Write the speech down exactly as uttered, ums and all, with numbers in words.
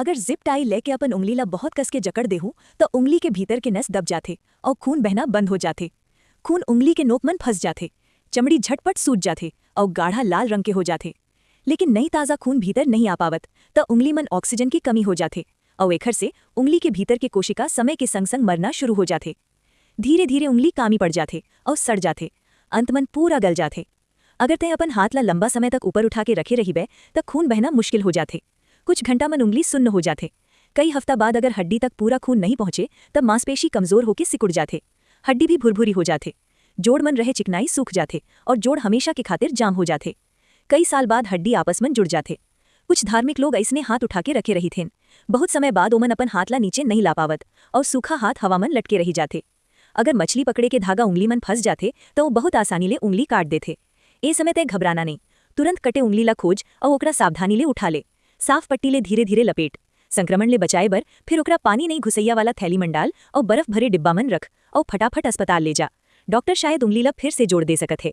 अगर zip tie लेके अपन उंगली ला बहुत कस के जकड़ देहू, त उंगली के भीतर के नस दब जाथे अउ खून बहना बंद हो जाथे। खून उंगली के नोक मन फंस जाथे, चमड़ी झटपट सूज जाथे अउ गाढ़ा लाल रंग के हो जाथे। लेकिन नई ताजा खून भीतर नहीं आ पावत, त उंगली मन ऑक्सीजन की कमी हो जाथे अउ एखर से उंगली के भीतर के कोशिका समय के संग संग मरना शुरू हो जाथे। धीरे धीरे उंगली कामी पड़ जाथे अउ सड़ जाथे। अंत मन पूरा गल जाथे। अगर तैं अपन हाथ ला लंबा समय तक ऊपर उठा के रखे रहिबे, त खून बहना मुश्किल हो जाथे। कुछ घंटा मन उंगली सुन्न हो जाथे। कई हफ्ता बाद अगर हड्डी तक पूरा खून नहीं पहुंचे, तब मांसपेशी कमजोर होके सिकुड़ जाथे। हड्डी भी भुरभुरी हो जाथे। जोड़ मन रहे चिकनाई सूख जाथे और जोड़ हमेशा के खातिर जाम हो जाथे। कई साल बाद हड्डी आपस मन जुड़ जाथे। कुछ धार्मिक लोग अइसने हाथ उठा के रखे रहिथेन। बहुत समय बाद ओमन अपन हाथ ला नीचे नहीं ला पावत और सूखा हाथ हवा मन लटके रही जाथे। अगर मछली पकड़े के धागा उंगली मन फंस जाथे, त वो बहुत आसानी ले उंगली काट देथे। ए समय तय घबराना नहीं, तुरंत कटे उंगली ला खोज अउ ओकरा सावधानी ले उठा ले। साफ पट्टी ले धीरे धीरे लपेट। संक्रमण ले बचाए बर फिर ओकरा पानी नहीं घुसैया वाला थैली मन डाल अउ बर्फ भरे डिब्बा मन रख अउ फटाफट अस्पताल ले जा। डॉक्टर शायद उंगली ला फिर से जोड़ दे सकत हे।